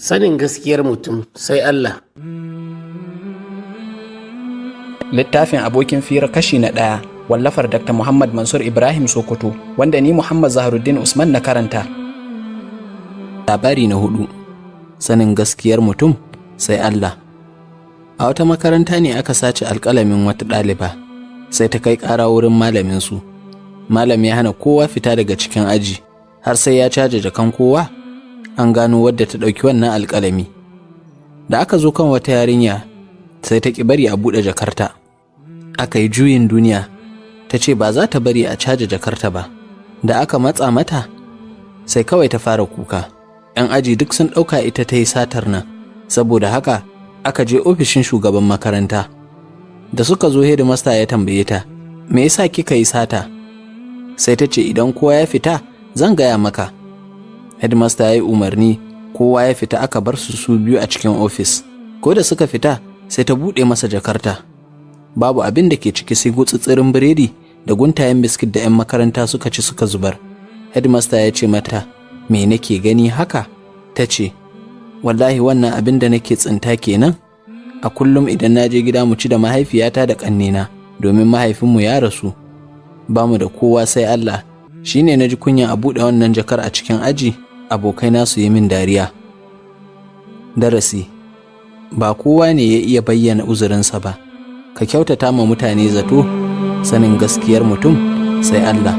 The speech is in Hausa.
Sanin gaskiyar mutum sai Allah. Littafin Abokin Fira kashi na 1, wallafar Dr. Muhammad Mansur Ibrahim Sokoto, wanda ni Muhammad Zaharuddin Usman na karanta. Labari na 4, sanin gaskiyar mutum sai Allah. A wata makaranta ne aka sace alƙalamin wata ɗaliba, sai ta kai ƙara wurin malaminsu. Malam ya hana kowa fita daga cikin aji, har sai ya caje jakan kowa, an gano wadda ta ɗauki wannan alƙalami. Da aka zo kan wata yarinya, sai ta ƙi bari a buɗe jakarta. Aka yi juyin duniya, ta ce ba za ta bari a caje jakarta ba. Da aka matsa mata, sai kawai ta fara kuka. 'Yan aji duk sun ɗauka ita ta yi satar nan, saboda haka aka je ofishin shugaban makaranta. Da suka zo, hedimasta ya tambaye ta, "Me yasa kika yi sata?" Sai ta ce, "Idan kowa ya fita, zan gaya maka." Hedimasta ya yi umarni, kowa ya fita, aka bar su su biyu a cikin ofis. Ko da suka fita, sai ta buɗe masa jakarta. Babu abin da ke ciki sai gutsutsirin biredi da guntayen biskit da 'yan makaranta suka ci suka zubar. Headmaster ya ce mata, "Me nake gani haka?" Ta ce, "Wallahi wannan abin da nake tsinta kenan a kullum idan na je gida mu ci da mahaifiyata da ƙannena, domin mahaifinmu ya rasu, ba mu da kowa sai Allah. Shine na ji kunya a buɗe wannan jakar a cikin aji, abokaina su yi min dariya." Darasi: ba kowa ne ya iya bayyana uzurinsa ba. Ka kyautata ma mutane zato. Sanin gaskiyar mutum sai Allah.